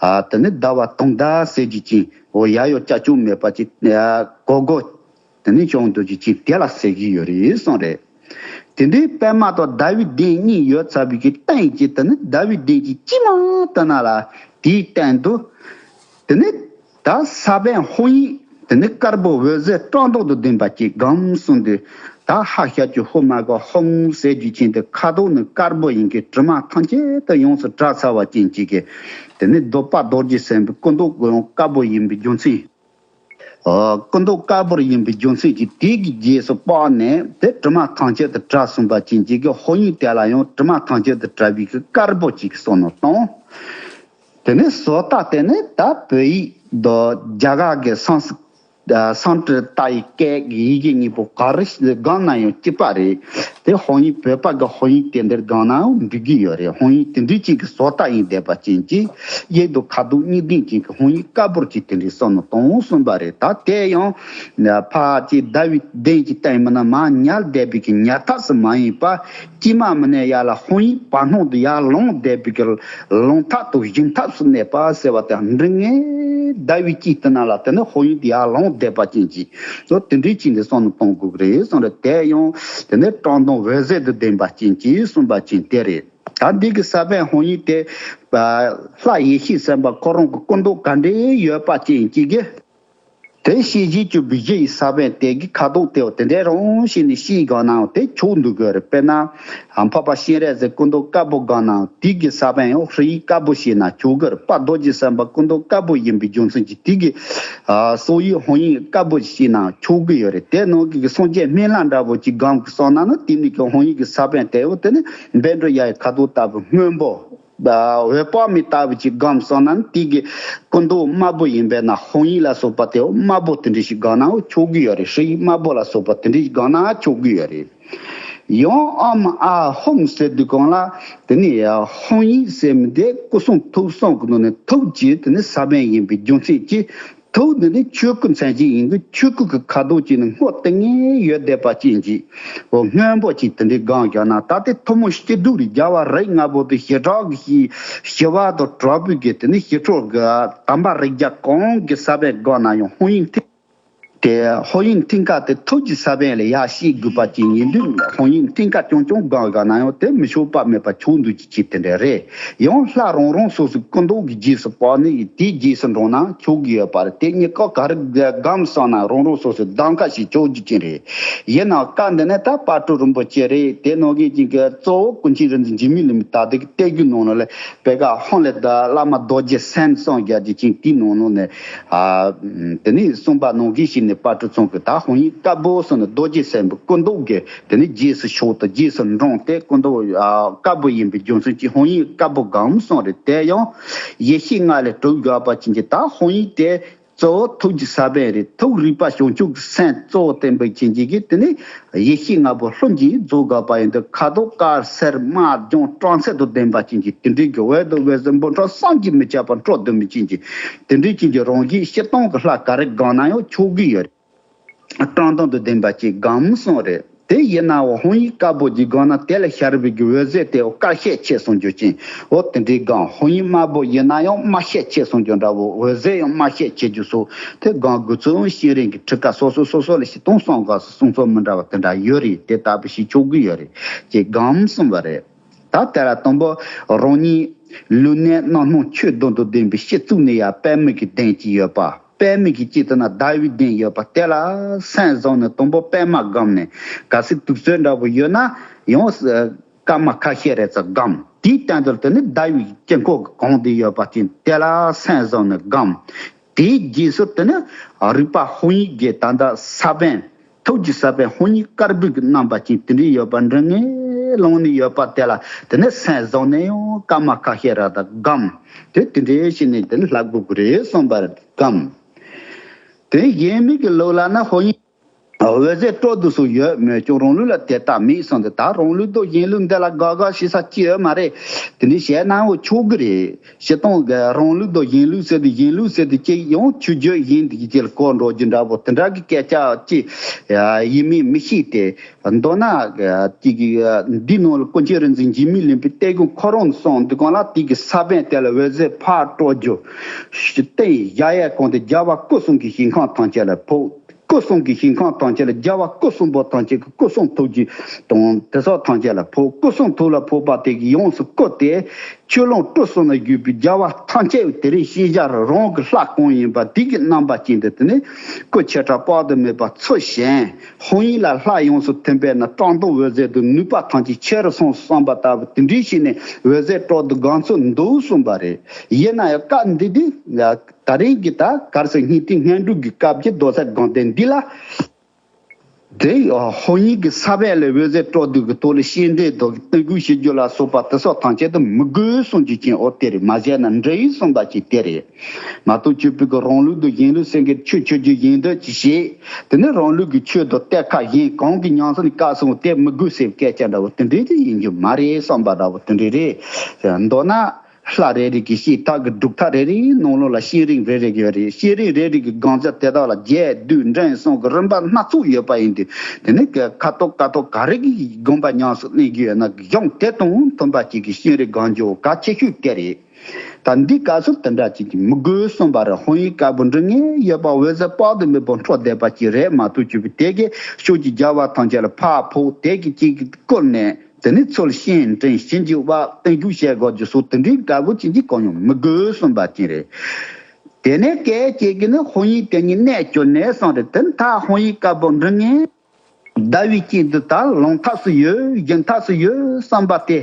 ཨ་དེ་ནི་ཟླ་བ་དུང་ཟླ་ཟེར་རྒྱུ་ཅན་འོ་ཡ་ཡོ་ཅ་ཆོག་མེད་པ་ཅིག་གོ་གོ། དེ་ནས་བྱུང་འདུག་ཅིག་ཅིག་དེ་ལ་ཟེར་གྱི་ཡོད་རེད་གསུངས་རེད། དེ་འདྲའི་པད་མ་དང་ཟླ་བའི་གདན་གཉིས་ཡོད་ཚར་བའི་གི་སྟེང་གི་དེ་ནི་ཟླ་བའི་གདན་གྱི་དཀྱིལ་མ་དེ་ན་ལ་དེའི་སྟེང་དུ་དེ་ནི་ད་ས་བོན་ཧཱུྃ་ཡིག་དེ་ནི་དཀར་པོ་འོད་ཟེར་སྐྲག་མདོག་ཏུ་ལྡན་པ་ཅིག་སྒོམ་གསུངས་དུས་ད་ཧ་ཤ་ཅུ་ཧུ་མ་ག་ཧཱུྃ་ཟེར་རྒྱུ་ཅན་དེ་ཁ་དོག་ནི་དཀར་པོ་ཡིན་གྱི་དྲི་མ་ཐམས་ཅད་དུ་ཡོངས་སུ་བྲལ་ཚར་བ་ཅན་ཅིག་གི་དེ་ནི་རྡོ་པ་རྡོ་རྗེ་སེམས་དཔའི་སྐུ་མདོག་ཡང་དཀར་པོ་ཡིན་པའི་རྒྱུ་མཚན། ཨ་སྐུ་མདོག་དཀར་པོར་ཡིན་པའི་རྒྱུ་མཚན་གྱིས་དེ་གི་རྗེས་སུ་དཔག་ནས་དེ་དྲི་མ་ཐམས་ཅད་དུ་བྲལ་སོང་བ་ཅན་གྱི་ཧཱུྃ་ཡིག་དེ་ལ་ཡང་དྲི་མ་ཐམས་ཅད་དུ་བྲལ་བའི་གི་དཀར་པོ་ཅིག་གསུངས་ནོ་དང་། དེ་ནས་བཟོ་ལྟ་དེ་ནི་ད་བོད་ཡིག་དང་རྒྱ་གར་གྱི་སཾ་སཾ་སྐྲྀ་ཏ་ཡི་སྐད་ཀྱི་ཡི་གེ་གཉིས་པོ་ག་རེ་སྒང་ན་ཡང་གཅིག་པ་རེད། དེ་ཧཱུྃ་ཡིག་བོད་པ་གི་ཧཱུྃ་ཡིག་དེ་འདིར་སྒང་ནའང་འགྲིག་གི་ཡོད་རེད། ཧཱུྃ་ཡིག་དེ་འདྲའི་ཅིག་གི་བཟོ་ལྟ་ཡིན་བསྡད་པ་ཅན་གྱི་གཡས་དང་ཁ་དོག་གཉིས་ལྡན་ཅན་གྱི་ཧཱུྃ་ཡིག་དཀར་པོར་ཅིག་དེ་འདྲའི་གསུངས་ནོ་དང་གསུངས་པ་རེད། ད་དེ་ཡང་ཕར་ཅིག་ཟླ་བའི་གདན་གྱི་སྟེང་མིན་ན་མར་ཉལ་བསྡད་པའི་གི་ཉལ་ཐབས་སུ་མ་ཡིན་པ་དཀྱིལ་མ་མིན་ན་ཡར་ལ་ཧཱུྃ་ཡིག་བར་སྣང་དུ་ཡར་ལོངས་བསྡད་པའི་གི་ལོང་ཐབས་དང་བཞེངས་ཐབས་སུ་གནས་པ་ཟེར་བ་དེ་འབྲིང་ངེ་ཟླ་བའི་དཀྱིལ་དེ་ན་ལ་དེ་ནི་ཧཱུྃ་ཡིག་དེ་ཡར་ལོངས་བསྡད་པ་ཅན་གྱི་ཚོ་དེ་འདྲའི་ཅན་དེ་གསུངས་ནོ་གཏོང་དགོས་ཀྱི་རེད་གསུངས་རེད། དེ་ཡང་དེ་ནི་སྐྲག་མདོག་འོད་ཟེར་དུ་ལྡན་པ་ཅན་གྱི་གསུངས་པ་ཅན་དེ་རེད། ད་འདི་གི་ས་བོན་ཧཱུྃ་ཡིག་དེ་ལྷ་ཡེ་ཤེས་སེམས་དཔའ་ཁོ་རང་གི་སྐུ་མདོག་ག་འདྲའི་ཡོད་པ་ཅན་གྱི་གི་དེ་ཤེས་བྱེད་ཀྱི་བུ་གཞི་ཡི་ས་བོན་དེ་གི་ཁ་དོག་དེའོ་དེ་འདྲའི་རང་བཞིན་ནས་ཤེས་གང་ནའང་དེ་ཆོག་འདུག་གི་རེད། དཔེར་ན་འཕགས་པ་སྤྱན་རས་གཟིགས་སྐུ་མདོག་དཀར་པོ་གང་ནའང་དེ་གི་ས་བོན་ཡང་ཧྲཱིཿ་ཡིག་དཀར་པོ་ཤེས་ན་ཆོག་གི་རེད། དཔལ་རྡོ་རྗེ་སེམས་དཔའ་སྐུ་མདོག་དཀར་པོ་ཡིན་པའི་རྒྱུ་མཚན་གྱིས་དེ་གི་ཨ་སོགས་ཡིག་ཧཱུྃ་ཡིག་དཀར་པོ་ཤེས་ན་ཆོག་གི་ཡོད་རེད། དེ་ནང་གི་སངས་རྒྱས་སྨན་བླ་འདྲ་པོ་ཅིག་སྒོམ་གི་སོང་ན་ནི་དེ་ནི་གི་ཧཱུྃ་ཡིག་གི་ས་བོན་དེའོ་དེ་ནི་བཻ་ཌཱུརྱ་ཡི་ཁ་དོག་ལྟ་བུ་སྔོན་པོ། འོད་དཔག་མེད་ལྟ་བུ་ཅིག་སྒོམ་སོང་ན་དེ་གི་སྐུ་མདོག་དམར་པོ་ཡིན་པས་ན་ཧཱུྃ་ཡིག་ལ་སོགས་པ་དེ་དམར་པོ་དེ་འདྲ་ཞིག་སྒོམ་ནའང་ཆོག་གི་ཡོད་རེད། ཧྲཱིཿ་ཡིག་དམར་པོ་ལ་སོགས་པ་དེ་འདྲ་ཞིག་སྒོམ་ནའང་ཆོག་གི་ཡོད་རེད། ཡང་ཨོཾ་ཨཱཿཧཱུྃ་ཟེར་དུས་གང་ལ་དེ་ནི་ཧཱུྃ་ཡིག་ཟེར་མི་དེ་སྐུ་གསུང་ཐུགས་གསུམ་གི་ནང་ནས་ཐུགས་ཀྱི་དེ་ནི་ས་བོན་ཡིན་པའི་རྒྱུ་མཚན་གྱིས་ ཐུགས་འདི་ནི་ཆོས་སྐུ་མཚན་ཅན་ཡིན་གྱི། ཆོས་སྐུ་གི་ཁ་དོག་ཅིག་ནི་སྔོ་ཏིང་ངེ་ཡོད་བསྡད་པ་ཅན་གྱི། འོ་སྔོན་པོ་ཅིག་དེ་འདྲའི་སྒང་བཞག་ན། ད་ལྟའི་ཐུན་མོང་སྐྱིད་སྡུག་རེད། རྒྱལ་བ་རིགས་ལྔ་པོ་དེ་ཞི་དྲག་གི་ཞི་ཞི་བ་དང་དྲག་པོའི་གི་དེ་ནི་ཞི་ཁྲོ་གི་དམ་པ་རིགས་བརྒྱ་གང་གི་ས་བོན་སྒང་ན་ཡང་ཧཱུྃ་ཡིག་མཐིང་དེ། ཧཱུྃ་ཡིག་མཐིང་ག་དེ་ཐུགས་ཀྱི་ས་བོན་ལ་ཡར་ཤེས་དགོས་པ་ཅིག་ཡིན་དུས། ཧཱུྃ་ཡིག་མཐིང་ག་རྐྱང་རྐྱང་སྒང་བཞག་ན་ཡང་དེ་མི་ཆོག་པ་མེད་པ་ཆོག་འདུག་ཅིག་ཅིག་དེ་འདྲ་རེད། ཡང་ལྷ་རང་རང་སོ་སོའི་སྐུ་མདོག་གི་རྗེས་སུ་དཔག་ནས་དེའི་རྗེས་སུ་འགྲོ་ན་ཆོག་གི་ཡོད་པ་རེད། དེ་གཉིས་ཀ་ག་རེ་སྒོམ་བསམ་ན་རང་རང་སོ་སོའི་གདམ་ག་ཞིག་ཆོག་རྒྱུ་ཅན་རེད། ཡིན་ནའང་སྐབས་འདི་ནས་ད་དཔལ་སྤྲུལ་རིན་པོ་ཆེ་རེད། དེ་ནང་གི་ཅིག་གི་གཙོ་བོ་ཀུན་མཁྱེན་རིག་འཛིན་འཇིགས་མེད་གླིང་པའི་ད་ལྟའི་གི་གཏེར་རྒྱུད་ནང་ལོགས་ལ་བེ་ག་ཧོང་ལས་ད་བླ་མ་རྡོ་རྗེ་སེམས་གསུངས་རྒྱ་ཅིག་ཅིག་དེའི་ནང་ལོགས་ནས། ཨ། དེ་ནས་གསུངས་པ་ནང་བཞིན་བྱས་ནས་དཔལ་སྤྲུལ་ཚང་གིས་ད་ཧཱུྃ་ཡིག་དཀར་པོ་གསུངས་ནས་རྡོ་རྗེ་སེམས་དཔའི་སྐུ་མདོག་གི་དེ་ནས་རྗེས་སུ་ཕྱོགས་ཏེ་རྗེས་སུ་འབྲངས་ཏེ་སྐུ་མདོག་ཨ་དཀར་པོ་ཡིན་པའི་རྒྱུ་མཚན་གྱིས་ཧཱུྃ་ཡིག་དཀར་པོ་སྒོམ་གསུངས་རེད། དེ་ཡང་ཡེ་ཤེས་ལྔ་ལས་གྲུབ་དགོས་པ་ཅན་གྱི་ད་ཧཱུྃ་ཡིག་དེ་གཙོ་བོ་ཐུགས་ཀྱི་ས་བོན་རེད། ཐུགས་རིག་པ་བྱང་ཆུབ་ཀྱི་སེམས་གཙོ་བོ་བསྟན་པའི་ཅན་གྱི་གི་དེ་ནས་ཡེ་ཤེས་ལྔ་པོ་ལྷུན་གྱིས་རྫོགས་དགོས་པ་ཡིན་དུས། ཁ་དོག་དཀར་སེར་དམར་ལྗང་སྲོག་རྩ་དང་ལྡན་པ་ཅན་གྱི་དེ་འདྲའི་གི་འོད་དང་འོད་ཟེར་འབུམ་ཕྲག་བསམ་གྱིས་མི་ཁྱབ་པ་འཕྲོ་བསྡུ་མི་ཅན་གྱི་དེ་འདྲའི་ཅན་གྱི་རང་བཞིན་སྤྱིར་བཏང་གི་ལྷ་ག་རེ་སྒོམ་ན་ཡང་ཆོག་གི་ཡོད་རེད། བཀྲག་མདངས་དང་ལྡན་པ་ཅིག་སྒོམ་གསུངས་རེད། དེ་ཡིན་ནའང་ཧཱུྃ་ཡིག་དཀར་པོ་ཅིག་སྒོམ་ན་དེ་ལ་ཤར་བའི་གི་འོད་ཟེར་དེ་དཀར་ཤས་ཆེ་གསུང་རྒྱུ་ཅན། འོ་དེ་འདྲའི་སྒང་ཧཱུྃ་ཡིག་དམར་པོ་ཡིན་ན་ཡང་དམར་ཤས་ཆེ་གསུང་རྒྱུ་འདྲ་བོ། འོད་ཟེར་ཡང་དམར་ཤས་ཆེ་རྒྱུ་སོགས་དེ་སྒོམ་དགོས་ཚུལ་ཡང་བསྐྱེད་རིམ་གྱི་ཁྲིད་ཀ་སོ་སོ་སོ་སོ་ལ་ཞིག་གཏོང་གསུང་ག་སོ་གསུང་ཚུལ་མི་འདྲ་བ་དེ་འདྲ་ཡོད་རེད། དེ་ལྟ་བུ་ཞིག་ཆོག་གི་ཡོད་རེད་ཅེས་སྒོམ་གསུངས་པ་རེད། ད་དེ་ལ་དང་པོ་རང་ཉིད་ལུས་གནད་རྣམ་སྣང་ཆོས་དོན་དང་ལྡན་པའི་སྤྱི་གཙུག་ནས་ཡར་པདྨ་གི་གདན་ཅིག་ཡོད་པ། པདྨ་གི་དཀྱིལ་དུ་ན་ཟླ་བའི་གདན་ཡོད་པ་དེ་ལ་སེམས་བཟུང་ནས་དང་པོ་པདྨ་སྒོམ་ནས། གལ་སྲིད་དུག་སོལ་འདྲ་བོ་ཡོད་ན་ཡང་སྐར་མ་ཁ་ཤས་རེ་ཙམ་སྒོམ། དེའི་སྟེང་དུ་དེ་ནི་ཟླ་བའི་དཀྱིལ་འཁོར་གྱི་གོང་དུ་ཡོད་པ་ཅན་དེ་ལ་སེམས་བཟུང་ནས་སྒོམ། དེའི་རྗེས་སུ་དེ་ནི་རིག་པ་ཧཱུྃ་ཡིག་གི་ད་ལྟ་ས་བོན། ཐུགས་ཀྱི་ས་བོན་ཧཱུྃ་ཡིག་དཀར་པོའི་གི་རྣམ་པ་ཅན་དེ་འདྲའི་ཡོད་པ་མགྲིན་སྔོན་ལངས་ནས་ཡོད་པ་དེ་ལ་དེ་ནས་སེམས་བཟུང་ནས་ཡང་སྐར་མ་ཁ་ཤས་ར་ད་སྒོམ། དེ་དེ་འདྲའི་བྱས་ནས་དེ་ནི་ལྷག་དགོས་ཀྱི་རེད་གསུངས་པར་སྒོམ། དེ་གཞན་མི་གི་ལུགས་ལ་ན་ཧཱུྃ་ཡིག་འོད་ཟེར་སྤྲོ་བསྡུ་སོགས་ཡོད་མོད་ཀྱང་རང་ལུགས་ལ་དེ་ལྟ་མེད་གསུངས་ཏེ། ད་རང་ལུགས་དང་གཞན་ལུགས་འདི་ལ་དགག་དགག་བྱེད་ས་ཅི་ཡོད་མ་རེད། དེ་འདྲའི་བྱས་ན་འོ་ཆོག་གི་རེད། སྤྱིར་བཏང་གི་རང་ལུགས་དང་གཞན་ལུགས་ཟེར་དུས་གཞན་ལུགས་ཟེར་དུས་ཅིག་ཡང་ཆོས་བརྒྱུད་གཞན་དེ་གི་ཅིག་ལ་གོ་འགྲོ་རྒྱུ་འདྲ་པོ་དེ་འདྲ་གི་སྐད་ཆ་ཅིག་ཡིན་མིན་མི་ཤེས་ཏེ། མདོར་ན་ཅིག་གི་འདི་ནང་ལ་ཀུན་མཁྱེན་རིག་འཛིན་འཇིགས་མེད་གླིང་པའི་གཏེར་སྒོམ་ཁོ་རང་གསུངས་འདུག་གང་ལ་དེ་གི་ས་བོན་དེ་ལ་འོད་ཟེར་ཕར་སྤྲོ་རྒྱུ། སྟེང་གཞལ་ཡས་ཁང་དེ་རྒྱལ་བ་སྐུ་གསུམ་གྱི་ཞིང་ཁམས་ཐམས་ཅད་ལ་ཕོག། སྐུ་གསུམ་གྱི་ཞིང་ཁམས་ཐམས་ཅད་ལ་རྒྱལ་བ་སྐུ་གསུམ་པོ་ཐམས་ཅད་ཀྱི་སྐུ་གསུང་ཐུགས་ཀྱི་དང་དེ་སོགས་ཐམས་ཅད་ལ་ཕོག། སྐུ་གསུང་ཐུགས་ལ་ཕོག་པ་དེ་གིས་ཡོངས་སུ་བསྐོར་ཏེ། ཆོས་ལོངས་སྤྲུལ་གསུམ་ལ་བཞུགས་པའི་རྒྱལ་བ་ཐམས་ཅད་དེ་རིང་ཤེས་བྱ་རང་གི་ལྷ་གང་ཡིན་པ་དེ་གི་རྣམ་པ་ཅན་དུ་དེ་ནི་སྐུ་ཆེ་ཕྲ་དཔག་ཏུ་མེད་པ་ཚུལ་བཞིན་ཧཱུྃ་ཡིག་ལ་ལྷ་ཡོངས་སུ་ཐིམ་པས་ན་བཀྲག་མདངས་འོད་ཟེར་དུ་ནུས་པ་ཐམས་ཅད་ཆེ་རུ་སོང་བསམ་པ་ལྟ་བུ་དེ་འདྲའི་ཞིག་ནས་འོད་ཟེར་སྤྲོ་བསྡུ་སྒོམ་ཚུལ་འདུག་གསུངས་པ་རེད། ཡིན་ན་ཡང་སྐབས་འདི་དུས། ད་རེས་ཀྱི་ད་གར་སོང་སྙིགས་དུས་སྔོན་འགྲོ་གི་སྐབས་ཀྱི་རྡོ་གསེབ་སྒོམ་བཟླས་འདི་ལ། དེ་ཧཱུྃ་ཡིག་གི་ས་བོན་ལས་འོད་ཟེར་སྤྲོ་བསྡུ་གི་ཐོག་ལ་སྤྱན་འདྲེན་དང་རྟེན་འབྱུང་བྱེད་རྒྱུ་ལ་སོགས་པ་དེ་སོགས་ཐམས་ཅད་དུ་མི་དགོས་གསུང་རྒྱུ་ཅན། འོ་དེ་རེད། མ་བྱས་ན་འདྲ་ཡིན་གསུངས་པ་ཅིག་དེ་རེད། མ་གཏོགས་ཆོས་པའི་གི་རང་ལུགས་དང་གཞན་ལུགས་ཟེར་མཁན་ཆོས་ཆོས་བརྒྱུད་གཞན་དག་ཅིག་བྱེད། དེ་ནས་རང་ལུགས་ཀྱི་ཆོས་དང་གཏེར་ཁ་གཞན་གང་གི་ཉམས་སུ་ནི་བཀག་སོང་དེ་མི་དགོས་ཟེར་བའི་སྐད་ཆ་འདྲ་བོ་དེ་འདྲའི་ཅིག་ཡིན་རྒྱུ་མ་རེད་བསམ་པ་འདྲ་བོ་དེ་འདྲའི་རེད། མདོར་ན། ལྷ་རེ་རེ་གི་བཤད་ཐབས་ཀྱི་སྒྲུབ་ཐབས་རེ་རེའི་ནང་ལོགས་ལ་བཤད་རིམ་རེ་རེ་ཡོད་རེད། བཤད་རིམ་རེ་རེ་གི་སྒོམ་རྒྱག་དེ་དག་ལ་རྒྱས་བསྡུས་འབྲིང་གསུམ་གྱི་རིམ་པ་སྣ་ཚོགས་ཡོད་པ་ཡིན་དུས། དེ་ནི་ཁ་ཐོག་ཁ་ཐོག་ག་རེ་གི་སྒོམ་པ་ཉམས་སུ་ལེན་རྒྱུ་ཡོད་ན་གཞུང་དེ་དང་མཐུན་པ་ཅིག་གི་བཤད་རིམ་སྒོམ་རྒྱུ་གལ་ཆེ་ཤོས་དེ་རེད། ད་འདི་སྐབས་སུ་དེ་འདྲ་ཅིག་གི་མི་དགོས་གསུངས་པ་རེད། ཧཱུྃ་ཡིག་དཀར་པོ་མགྲིན་སྔོན་ཡོད་པ་འོད་ཟེར་དཔག་ཏུ་མེད་པ་འཕྲོ་བསྡད་པ་ཅིག་རེད་མ་གཏོགས་ཆོས་པའི་དེ་གི་ཕྱོགས་ཀྱི་རྒྱལ་བ་ཐམས་ཅད་ལ་ཕར་ཕོག་དེ་གི་ཅིག་གི་བསྐོར་ནས། དེ་ནས་ཚུལ་བཞིན་དྲིན་ཞིང་འཇུག་པ་བསྟན་རྒྱུ་བྱེད་དགོས་རྒྱུ་སོགས་དེ་འདྲའི་དཀར་པོ་ཅན་གྱི་གང་ཡང་མི་དགོས་གསུངས་པ་ཅན་རེད། དེ་ནས་སྐད་ཅིག་གིས་ནི་ཧཱུྃ་ཡིག་དེ་ཉིད་གནས་གྱུར་ནས་གསུངས་རེད། དེ་མཐར་ཧཱུྃ་ཡིག་དཀར་པོ་མགྲིན་སྔོན་ཟླ་བའི་དཀྱིལ་དུ་ད་ལངས་ཐབས་སུ་ཡོད་བཞེངས་ཐབས་སུ་ཡོད་བསམ་པ་དེ་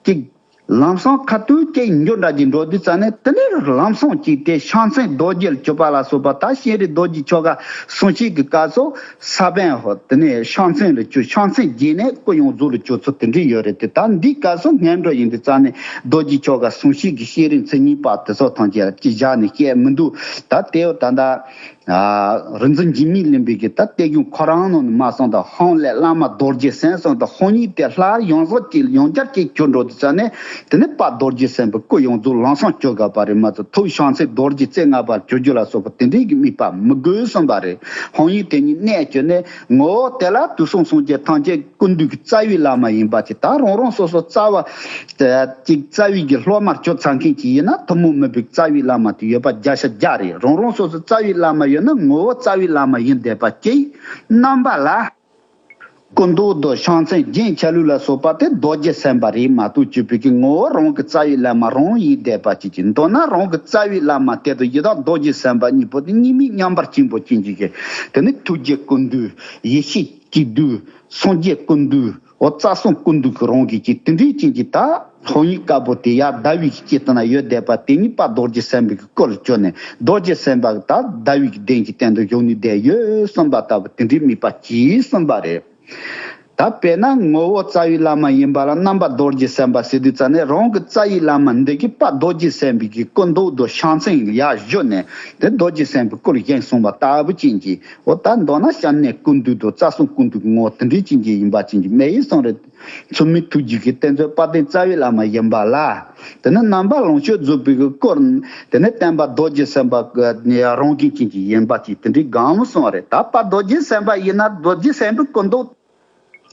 གཅིག་ལམ་སང་ཁ་ཐུག་ཅིག་འགྱོ་འདྲ་ཅིག་འགྲོ་དུས་ཙ་ནས་དེ་ནས་ལམ་སང་ཅིག་དེ་ཕྱག་མཚན་རྡོ་རྗེ་ལ་གྱུར་པ་ལ་སོགས་པ་ད་སྤྱན་རས་རྡོ་རྗེ་ཆོ་ག་གསུང་བཤད་ཀྱི་སྐབས་སུ། ས་བོན་ཧོ་དེ་ནས་ཕྱག་མཚན་ལ་གྱུར། ཕྱག་མཚན་རྗེས་ནས་སྐུ་ཡོངས་རྫོགས་ལ་གྱུར་ཚུལ་དེ་འདྲ་ཡོད་རེད་དེ། ད་འདིའི་སྐབས་སུ་སྔོན་འགྲོ་ཡིན་དུས་ཙ་ནས་རྡོ་རྗེ་ཆོ་ག་གསུང་བཤད་ཀྱི་བཤད་རིམ་མཚན་ཉིད་པ་དེ་ཚོ་ཐམས་ཅད་ཅིག་བཞག་ནས་བཤད་མི་འདུག་ད་དེ་ད་ལྟ་རིག་འཛིན་འཇིགས་མེད་གླིང་པའི་གི་ད་གཏེར་གཞུང་ཁོ་རང་ནང་ནས་མ་གསུངས་དང་། ཧཱུྃ་ལས་བླ་མ་རྡོ་རྗེ་སེམས་གསུངས་དང་། ཧཱུྃ་ཡིག་དེ་སླར་ཡང་ཟག་ཅིག་ཡང་བསྐྱར་ཅིག་གྱུར་འགྲོ་དུས་ཙ་ནས་ དེ་ནས་དཔལ་རྡོ་རྗེ་སེམས་དཔའི་སྐུ་ཡོངས་རྫོགས་ལམ་སང་བཅོ་དགོས་པ་རེད་མ་གཏོགས། ཐུགས་བྱང་སེམས་རྡོ་རྗེ་རྩེ་ལྔ་པར་བཅོ་རྒྱུ་ལ་སོགས་པ་དེ་འདྲའི་གི་དམིགས་པ་མི་དགོས་གསུངས་པ་རེད། དཔང་ཡིག་དེ་ཉིད་གནད་བཅོལ་ནས་ངོ་བོ་དེ་ལ་དུས་གསུམ་སངས་རྒྱས་ཐམས་ཅད་ཀུན་འདུས་ཀྱི་རྩ་བའི་བླ་མ་ཡིན་པ་ཅིག་ད་རང་རང་སོ་སོ་རྩ་བ་ཅིག་རྩ་བའི་གི་སློབ་མར་གྱུར་ཚར་མཁན་ཅིག་ཡིན་ན། ཐུན་མོང་མིན་པའི་རྩ་བའི་བླ་མ་དེ་ཡོད་པ་བརྒྱ་ཆ་བརྒྱ་རེད། རང་རང་སོ་སོ་རྩ་བའི་བླ་མ་ཡོད་ན་ངོ་བོ་རྩ་བའི་བླ་མ་ཡིན་བསྡད་པ་ཅིག་རྣམ་པ་ལ། སྐུ་མདོག་དང་ཕྱག་མཚན་རྒྱན་ཆ་ལུགས་ལ་སོགས་པ་དེ་རྡོ་རྗེ་སེམས་དཔའ་རེད་མ་གཏོགས། བཅོས་པའི་གི་ངོ་བོ་རང་གི་རྩ་བའི་བླ་མ་རང་ཡིན་བསྡད་པ་ཅིག་ཅིག་མདོར་ན་རང་གི་རྩ་བའི་བླ་མ་དེ་དང་ཡི་དྭགས་རྡོ་རྗེ་སེམས་དཔའ་གཉིས་པོ་དེ་གཉིས་མེད་མཉམ་པར་གཅིག་པོ་ཅན་གྱི་གི། དེ་ནི་ཐུགས་རྗེ་ཀུན་འདུས། ཡེ་ཤེས་གཅིག་བསྡུས། སངས་རྒྱས་ཀུན་འདུས། འོ་རྩ་གསུམ་ཀུན་འདུས་ཀྱི་རང་གི་ཅིག་དེ་འདྲའི་ཅན་གྱི་ད་དཔང་ཡིག་དཀར་པོ་དེ་ཡར་ཟླ་བའི་གི་དཀྱིལ་དུ་ན་ཡོད་བསྡད་པ་དེ་ཉིད་དཔལ་རྡོ་རྗེ་སེམས་དཔའི་གི་སྐུ་ལ་བཅོལ་ནས། རྡོ་རྗེ་སེམས་དཔའ་གི་ད་ཟླ་བའི་གི་གདན་གྱི་སྟེང་དུ་བཞུགས་ནས་བསྡད་ཡོད་གསུངས་པ་ལྟ་བུ་དེ་འདྲའི་དམིགས་པ་གྱིས་གསུངས་པ་རེད། ད་དཔེར་ན་ངོ་བོ་རྩ་བའི་བླ་མ་ཡིན་པ་ལ་རྣམ་པ་རྡོ་རྗེ་སེམས་དཔའ་ཟེར་དུས་ཙ་ནས། རང་གི་རྩ་བའི་བླ་མ་འདི་གི་དཔལ་རྡོ་རྗེ་སེམས་དཔའི་གི་སྐུ་མདོག་དང་ཕྱག་མཚན་ཡར་བཞོན་ནས། དེ་རྡོ་རྗེ་སེམས་དཔའི་སྐུ་ལ་བཞེངས་གསུངས་པ་ལྟ་བུ་ཅན་གྱི། འོ་ད་མདོར་ན་བྱམས་སྙིང་ཀུན་འདུས་དང་རྩ་གསུམ་ཀུན་འདུས་ཀྱི་ངོ་བོ་དེ་འདྲའི་ཅན་གྱི་ཡིན་པ་ཅན་གྱི་མེ་ཡི་གསུང་རེད། མཚུངས་མེད་ཐུགས་རྗེ་གི་གཏེར་མཛོད་དཔལ་ལྡན་རྩ་བའི་བླ་མ་ཡིན་པ་ལ། དེ་ནི་རྣམ་པ་ལོངས་སྤྱོད་རྫོགས་པའི་གི་སྐུ། དེ་ནི་བསྟན་པ་རྡོ་རྗེ་སེམས་དཔའ་གི་རང་བཞིན་ཅན་གྱི་ཡིན་པ་ཅིག་དེ་འདྲའི་གང་མོ་གསུང་བ་རེད། ད་དཔལ་རྡོ་རྗེ་སེམས་དཔའ་ཡིན་ན་རྡོ་རྗེ་སེམས་དཔའི་སྐུ་མདོག་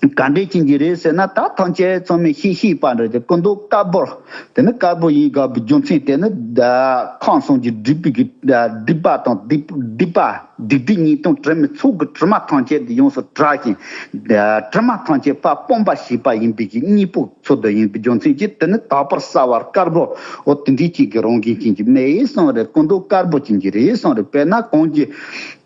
ག་འདྲའི་ཅན་གྱི་རེད་ཟེར་ན། ད་ཐམས་ཅད་ཚང་མས་ཤེས་ཤེས་པ་འདྲ་གི་སྐུ་མདོག་དཀར་པོ། དེ་ནི་དཀར་པོ་ཡིན་དགོས་པའི་རྒྱུ་མཚན་དེ་ནི་ཁམས་གསུམ་གྱི་སྡིག་པའི་གི་སྡིག་པ་དང་སྡིག་སྡིག་པ་སྡིག་སྡིག་ཉེས་ལྟུང་དྲི་མའི་ཚོགས་ཀྱི་དྲི་མ་ཐམས་ཅད་དེ་ཡོངས་སུ་བྲལ་ཞིང་། དྲི་མ་ཐམས་ཅད་ཕར་སྤངས་པ་ཞེས་པ་ཡིན་པའི་གི་གཉེན་པོ་ཚུལ་དུ་ཡིན་པའི་རྒྱུ་མཚན་གྱིས། དེ་ནི་དག་པར་གསལ་བ་དཀར་པོ། འོ་དེ་འདྲའི་ཅན་གྱི་རང་བཞིན་ཅན་གྱི་མེ་ཡི་གསུང་རེད། སྐུ་མདོག་དཀར་པོ་ཅན་གྱི་རེད་གསུང་རེད། དཔེར་ན་གངས་ཀྱི།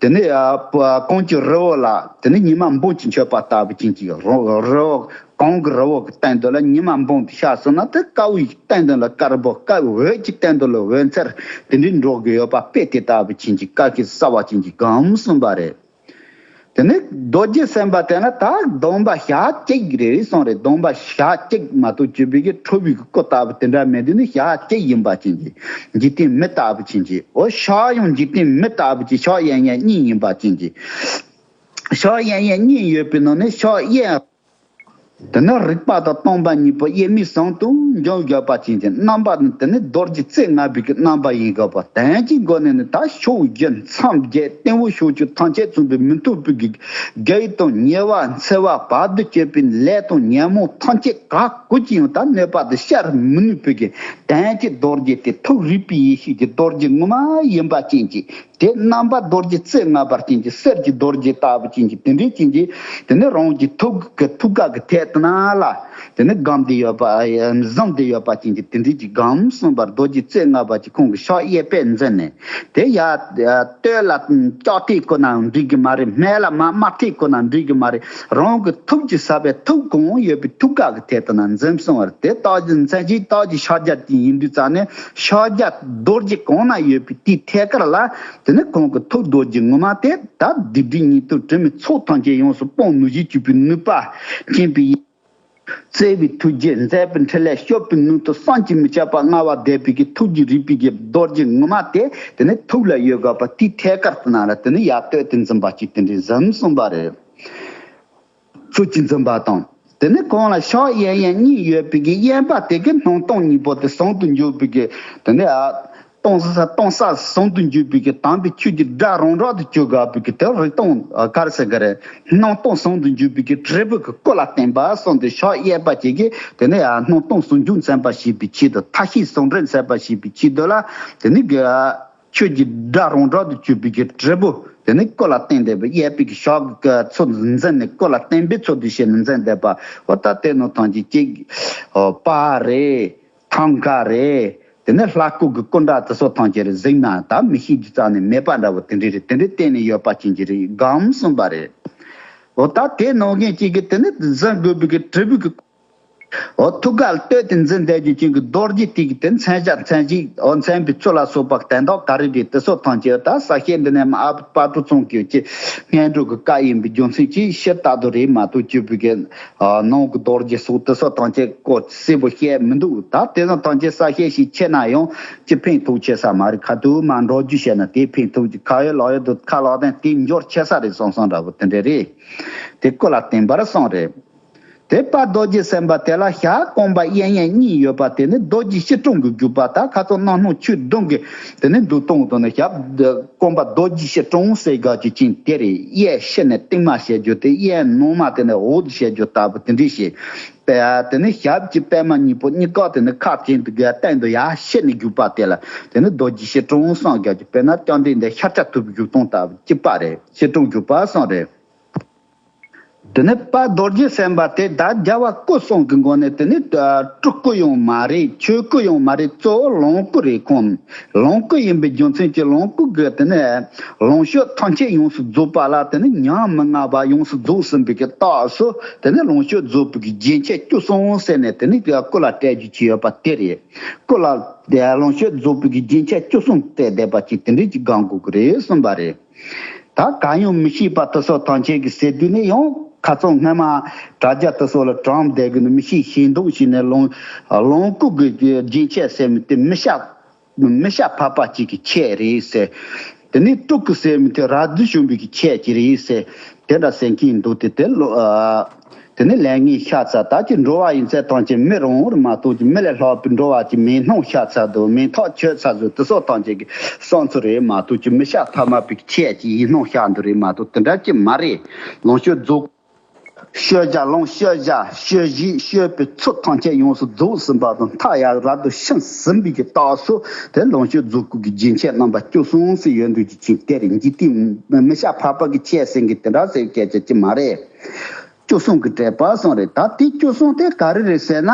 དེ་ནི་ཨ་པ་གངས་ཀྱི་རི་བོ་ལ་དེ་ནི་ཉི་མ་འབུམ་གྱིས་མཆོད་པ་ལྟ་བུ་ཅན་གྱི་རི་རི་བོ། གངས་ཀྱི་རི་བོ་གི་སྟེང་དུ་ལ་ཉི་མ་འབུམ་དེ་ཤར་སོང་ན། དེ་དཀར་པོའི་སྟེང་དུ་ལ་དཀར་པོ། དཀར་འོད་ཀྱི་སྟེང་དུ་ལ་འོད་འཚེར་དེ་འདྲའི་འགྲོ་གི་ཡོད་པ་དཔེ་དེ་ལྟ་བུ་ཅན་གྱི་དཀར་གྱི་གསལ་བ་ཅན་གྱི་གང་གསུངས་པ་རེད། དེ་ནི་རྡོ་རྗེ་སེམས་དཔའ་དེ་ན་ད་སྡོམ་པ་ཞག་གཅིག་རེད་གསུངས་རེད། སྡོམ་པ་ཞག་གཅིག་མ་གཏོགས་བཅོས་པའི་གི་ཁྲོ་བའི་གི་སྐུ་ལྟ་བུ་དེ་འདྲ་མེད། དེ་ནི་ཞག་གཅིག་ཡིན་པ་ཅན་གྱི་འཇིག་རྟེན་མི་ལྟ་བུ་ཅན་གྱི། འོ་ཕྱག་ཡང་འཇིག་རྟེན་མི་ལྟ་བུ་ཅན། ཕྱག་གཡས་གཡོན་གཉིས་ཡིན་པ་ཅན་གྱི། ཕྱག་གཡས་གཡོན་གཉིས་ཡོད་པའི་ནང་ནས་ཕྱག་གཡས། དེ་ནི་རིག་པ་དང་སྟོང་པ་གཉིས་པོ་དབྱེར་མེད་ཟུང་དུ་འཇོག་དགོས་པ་ཅན་གྱི་རྣམ་པ་ནི། དེ་ནི་རྡོ་རྗེ་རྩེ་ལྔ་པའི་གི་རྣམ་པ་ཡིན་དགོས་པ། དོན་གྱི་སྒོ་ནས་ནི་ད་ཕྱོགས་བཞི་མཚམས་བརྒྱད་སྟེང་འོག་ཕྱོགས་བཅུ་ཐམས་ཅད་མཚོན་པའི་མི་ཐུབ་པའི་གི་བགེགས་དང་ཉེ་བ་འཚེ་བ་བར་དུ་གཅོད་པའི་ལས་དང་ཉོན་མོངས་ཐམས་ཅད་ག་གུ་ཅི་ཡང་ད་གནོད་པ་དེ་བྱར་མི་ནུས་པའི་གི་དོན་གྱི་རྡོ་རྗེ་དེ་ཐུགས་རིག་པའི་ཡེ་ཤེས་ཀྱི་རྡོ་རྗེ་ངོ་མ་ཡིན་པ་ཅན་གྱི། དེ་རྣམ་པ་རྡོ་རྗེ་རྩེ་ལྔ་པ་ཅན་གྱི་གསེར་གྱི་རྡོ་རྗེ་ལྟ་བུ་ཅན་གྱི་དེ་འདྲའི་ཅན་གྱི། དེ་ནི་རང་གི་ཐུགས་ཀྱི་ཐུགས་ཀ་གི་ཐད་དུ་ན་ལ། དེ་ནི་སྒོམ་སྟེ་ཡོད་པ་བཟུང་སྟེ་ཡོད་པ་ཅན་གྱི་དེ་འདྲའི་ཅིག་སྒོམ་གསུངས་པ། རྡོ་རྗེ་རྩེ་ལྔ་པ་ཅིག་ཁོང་གི་ཕྱག་གཡས་པས་འཛིན་ནས། དེ་ཡ་སྟོད་ལ་ལྕགས་ཐིག་བཀོད་ན་འགྲིག་གི་མ་རེད། སྨད་ལ་མ་དམར་ཐིག་བཀོད་ན་འགྲིག་གི་མ་རེད། རང་གི་ཐུགས་ཀྱི་ས་པའི་ཐུགས་གང་ཡོད་པའི་ཐུགས་ཀ་གི་ཐད་དུ་ན་འཛིན་གསུངས་པ་རེད། དེ་རྟགས་ཀྱི་མཚན་གཞི་རྟགས་ཀྱི་ཕྱག་རྒྱ་དེ་ཡིན་དུས་ཙ་ནས། ཕྱག་རྒྱ་རྡོ་རྗེ་གང་ན་ཡོད་པའི་དེའི་ཐད་ཀར་ལ། དེ་ནི་ཁོང་གི་ཐུགས་རྡོ་རྗེ་ངོ་མ་དེ་ད་སྡིག་སྒྲིབ་ཉེས་ལྟུང་དྲི་མའི་ཚོགས་ཐམས་ཅད་ཡོངས་སུ་སྤོང་ནུས་ཤིང་གཅོད་པའི་ནུས་པ་ཅན་པའི། བརྩེ་བའི་ཐུགས་རྗེ་མཛད་པའི་འཕྲིན་ལས་སྤྱོད་པའི་སྣོད་དུ་བསམ་གྱིས་མི་ཁྱབ་པ་མངའ་བ་འདས་པའི་གི་ཐུགས་ཀྱི་རིག་པའི་གི་རྡོ་རྗེ་ངོ་མ་དེ། དེ་ནི་ཐུགས་ལ་ཡོད་དགོས་པ་དེའི་ཐད་ཀར་དུ་ན་ལ། དེ་ནི་ཡར་བསྟོད་དེ་འཛིན་པ་ཅིག་དེ་འདྲའི་གཟིམ་གསུངས་པ་རེད། ཚུལ་གྱིས་འཛིན་པ་དང་། དེ་ནས་གང་ལ་ཕྱག་གཡས་གཡོན་གཉིས་ཡོད་པའི་གི་གཡོན་པ་དེ་གི་སྣང་སྟོང་གཉིས་པོ་དེ་ཟུང་དུ་འཇུག་པའི་གི། དེ་ནས་ཨ་སྟོང་ས་སྟོང་ས་ཟུང་དུ་འཇུག་པའི་གི་དམ་པའི་ཆོས་ཀྱི་སྒྲ་རང་གྲགས་སུ་གྱུར་དགོས་པའི་གི་དེ་རིག་སྟོང་ག་རེ་ཟེར་གི་རེད། སྣང་སྟོང་ཟུང་དུ་འཇུག་པའི་གི་དྲིལ་བུ་གི་སྐུ་ལ་བརྟེན་པ་གསུངས་ཏེ། ཕྱག་གཡས་པ་ཅིག་གིས་དེ་ནས་ཨ་སྣང་སྟོང་ཟུང་འཇུག་མཚོན་པ་ཞེས་པའི་ཆེད་དུ། མཐའ་བཞི་ཟུང་འབྲེལ་མཚོན་པ་ཞེས་པའི་ཆེད་དུ་ལ། དེ་ནས་གི་ཆོས་ཀྱི་སྒྲ་རང་གྲགས་སུ་གྱུར་པའི་གི་དྲིལ་བུ་དེ་ནི་སྐུ་ལ་བརྟེན་ཏེ་གཡས་པའི་གི་ཕྱག་གི་ཚུལ་འཛིན་ནས། སྐུ་ལ་བརྟེན་པའི་ཚུལ་དུ་བྱས་ནས་འཛིན་བསྡད་པ། འོ་ད་དེ་ནང་ཐམས་ཅད་ཅིག་འོ་པ་རེད། ཐང་ཀ་རེད། དེ་ནི་ལྷ་སྐུ་གི་སྐུ་འདྲ་དེ་ཚོ་ཐམས་ཅད་རེད། གཟིགས་ན་ད་མི་ཤེས་རྒྱུ་རྩ་ནས་མེད་པ་འདྲ་བོ་དེ་འདྲ་རེད། དེ་འདྲ་བསྟན་ནས་ཡོད་པ་ཅན་གྱི་རེད། སྒོམ་གསུངས་པ་རེད། འོ་ད་དེ་ནང་བཞིན་གཅིག་གི་དེ་ནི་འཛིན་དགོས་པའི་གི་དྲིལ་བུ་གི། འོ་ཐུགས་ཀ་ལ་བསྟོད་དེ་འཛིན་བསྡད་རྒྱུ་ཅན་གྱི་རྡོ་རྗེ་དེ་གི་དེ་མཚོན་བྱ་མཚོན་བྱེད། འོ་མཚོན་པའི་ཚུལ་ལ་སོགས་པ་དོན་དག་ག་རེ་རེད། དེ་ཚོ་ཐམས་ཅད་ད་ས་སྐྱའི་འདི་ནས་མ་ཨ་པ་ཏྲུ་ཚང་གི་ཅི་སྔོན་འགྲོ་གི་བཀའ་ཡིན་པའི་རྒྱུ་མཚན་གྱིས་ཕྱིར་ལྟ་དུ་རེད་མ་གཏོགས། བཅོས་པའི་གི་ནང་གི་རྡོ་རྗེ་སོགས་དེ་ཚོ་ཐམས་ཅད་ཀོ་གསལ་པོ་བཤད་མི་འདུག་ད་དེ་ཚོ་ཐམས་ཅད་ས་སྐྱ་ཞིག་ཆེ་ན་ཡང་ཅི་ཕན་ཐོགས་ཆེ་ས་མ་རེད། ཁ་ཐུག་མ་འགྲོ་རྒྱུ་བཤད་ན་དེ་ཕན་ཐོགས་ཀྱི། ཁ་ཡོད་ལག་ཡོད་དུ་ཁ་ལག་དང་དེ་འབྱོར་ཆེ་ས་རེད་གསུངས་སོང་འདྲ་བོ་དེ་འདྲ་རེད། དེ་སྐུ་ལ་བརྟེན་པར་གསུངས་རེད། དེ་དཔལ་རྡོ་རྗེ་སེམས་དཔའ་དེ་ལ་ཞབས་རྐང་པ་གཡས་གཡོན་གཉིས་ཡོད་པ་དེ་ནི་རྡོ་རྗེ་སྐྱིལ་ཀྲུང་གི་བརྒྱུད་པ། ད་ཁ་ཚོ་གནམ་སྣ་ཆོས་བདུན་གྱི་དེ་ནི་འདུག་སྟངས་དང་ནི་ཞབས་རྐང་པ་རྡོ་རྗེ་སྐྱིལ་ཀྲུང་ཟེར་དགོས་ཀྱི་ཅིང་དེ་རེད། གཡས་ཕྱི་ནས་སྟེང་མ་བྱེད་རྒྱུ་དེ། གཡས་ནང་མ་དེ་ནི་འོག་ཏུ་བྱེད་རྒྱུ་ལྟ་བུ་དེ་འདྲ་ཞིག་པས། དེ་ནི་ཞབས་ཀྱི་པད་མ་གཉིས་པོ་གཉིས་ཀ་དེ་ནི་ཁ་ཅན་དུ་དགོས་སྟེང་དུ་ཡར་ཕྱི་ནས་བརྒྱུད་པ་དེ་ལ་དེ་ནི་རྡོ་རྗེ་སྐྱིལ་ཀྲུང་གསུང་དགོས་ཀྱི། དཔེར་ན་བཅོམ་ལྡན་འདས་ཤཱཀྱ་ཐུབ་པའི་བརྒྱུད་སྟངས་ལྟ་བུ་གཅིག་པ་རེད། སྐྱིལ་ཀྲུང་བརྒྱུད་པ་གསུང་རེད། དེ་ནས་དཔལ་རྡོ་རྗེ་སེམས་དཔའ་དེ་ད་རྒྱལ་བ་སྐུ་གསུམ་གྱི་མགོ་ནས་དེ་ནི་སྤྲུལ་སྐུ་ཡང་མ་རེད། ཆོས་སྐུ་ཡང་མ་རེད། གཙོ་བོ་ལོངས་སྐུ་རེད། ཁོང་ལོངས་སྐུ་ཡིན་པའི་རྒྱུ་མཚན་གྱིས་ལོངས་སྐུ་གི་དེ་ནས་ལོངས་སྤྱོད་ཐམས་ཅད་ཡོངས་སུ་རྫོགས་པ་ལ་དེ་ནི་ཉམས་མི་ལང་བ་ཡོངས་སུ་རྫོགས་ཟིན་པའི་གི་རྟགས་སུ་དེ་ནི་ལོངས་སྤྱོད་རྫོགས་པའི་གི་རྒྱན་ཆ་བཅུ་གསུམ་ཟེར་ནས་དེ་ནི་སྐུ་ལ་སྤྲས་རྒྱུ་ཅིག་ཡོད་པ་དེ་རེད། སྐུ་ལ་ལོངས་སྤྱོད་རྫོགས་པའི་གི་རྒྱན་ཆ་བཅུ་གསུམ་སྤྲས་བསྡད་པ་ཅིག་དེ་འདྲ་ཅིག་སྒང་དགོས་གི་རེད་གསུངས་པ་རེད། ད་གང་ཡང་མི་ཤེས་པ་དེ་ཚོ་ཐམས་ཅད་ཀྱི་ཟེར་དུས་ནི་ཡང་ཁ་ཚོ་སྔ་མ་དྲ་རྒྱ་དེ་ཚོ་ལ་དྲངས་བསྡད་གི་ནི་མི་ཤེས་ཤེས་མདོག་བྱས་ནས་ལོངས་ལོངས་སྐུ་གི་རྒྱན་ཆ་ཟེར་མི་དེ་མི་ཤ་མི་ཤ་ཕག་པ་གཅིག་གི་ཆས་རེད་ཟེར། དེ་ནས་སྤྲུལ་སྐུ་ཟེར་མི་དེ་རལ་གྲི་ཞོན་པའི་གི་ཆས་ཀྱི་རེད་ཟེར། དེ་འདྲ་ཟེར་མཁན་འདུག་སྟེ་དེ་ལོ། དེ་ནས་ལས་ངན་ཤ་ཚ། ད་ཀྱི་འགྲོ་བ་ཡིན་ཚད་ཐམས་ཅད་མི་རང་རེད་མ་གཏོགས་ཀྱི་མི་ལས་ལྷག་པའི་འགྲོ་བ་ཀྱི་མིའི་སྣང་ཤ་ཚ་དང་མིང་ཐག་ཆོད་ཚ་ཚོད་དེ་སོགས་ཐམས་ཅད་ཀྱི་བསམ་ཚུལ་རེད་མ་གཏོགས་ཀྱི་མི་ཤ་ཐ་མལ་པའི་ཆས་ཀྱི་ཡིད་སྣང་ཤ་འདི་རེད་མ་གཏོགས་དེ་འདྲ་ཅི་མ་རེད། ལོངས་སྤྱོད་རྫོགས། ཤོ་བྱ་ལོངས་ཤོ་བྱ་ཤོ་བཞི་ཤོ་པའི་ཚུལ་ཐམས་ཅད་ཡོངས་སུ་རྫོགས་ཟིན་པ་དང་མཐའ་ཡང་རབ་ཏུ་ཕྱིན་ཟིན་པའི་གི་རྟགས་སུ་དེ་ལོངས་སྤྱོད་རྫོགས་སྐུ་གི་རྒྱན་ཆ་རྣམ་པ་བཅུ་གསུམ་ཟེར་ཡོད་འདུག་ཀྱི་ཅིང་དེ་རེད། འཇིག་རྟེན་མི་ཤ་ཕག་པ་གི་ཆས་ཟེར་གི་དེ་འདྲ་ཟེར་སྐད་ཆ་ཅི་མ་རེད། བཅུ་གསུམ་གྱི་འགྲེལ་པ་གསུངས་རེད། ད་དེ་བཅུ་གསུམ་དེ་ག་རེ་རེད་ཟེར་ན།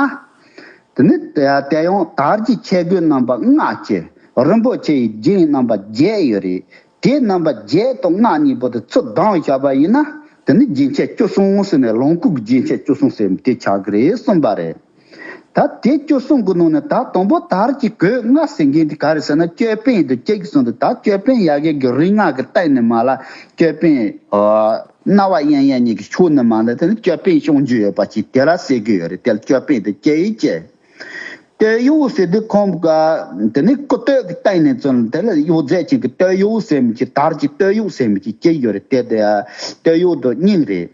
དེ་ནི་དེ་དེ་ཡང་དར་གྱི་ཆས་གོས་རྣམ་པ་ལྔ་བཅས་རིན་པོ་ཆེ་ཡི་རྒྱན་རྣམ་པ་བརྒྱད་ཡོད་རེད། དེ་རྣམ་པ་བརྒྱད་དང་ལྔ་གཉིས་པོ་དེ་ཚུར་བསྡམས་བཞག་པ་ཡིན་ན་དེ་ནི་རྒྱན་ཆ་བཅུ་གསུམ་ཟེར་ནས་ལོངས་སྐུ་གི་རྒྱན་ཆ་བཅུ་གསུམ་ཟེར་དེ་ཆགས་ཀྱི་རེད་གསུངས་པ་རེད། ད་དེ་བཅུ་གསུམ་གྱི་ནང་ནས་ད་དང་པོ་དར་གྱི་གོས་ལྔ་ཟེར་མཁན་དེ་ག་རེ་ཟེར་ན་ཅོད་པན་དང་བཅས་ཀྱི་གསུངས་འདུག་ད་ཅོད་པན་ཡ་གི་གི་རིགས་ལྔ་གི་སྟེང་ནས་མ་ལ་ཅོད་པན་ཨ། རྣ་བ་གཡས་གཡོན་གཉིས་ཀྱི་ཕྱོགས་ནས་མ་ལ་དེ་ནི་ཅོད་པན་ཤོང་རྒྱུ་ཡོད་པ་ཅིག་དེ་ལ་ཟེར་གི་ཡོད་རེད། དེ་ལ་ཅོད་པན་དང་བཅས་ཡིན་བཅས། སྟོད་གཡོགས་ཟེར་དུས་ཁོང་ག་དེ་ནི་སྐུ་སྟོད་ཀྱི་སྟེང་ནས་ཚུར་དེ་ལ་གཡོགས་རྫས་ཅིག་གི་སྟོད་གཡོགས་ཟེར་མི་ཅིག་དར་གྱི་སྟོད་གཡོགས་ཟེར་མི་ཅིག་བཅས་ཡོད་རེད། དེ་དེ་སྟོད་གཡོགས་དང་སྙིང་རེད།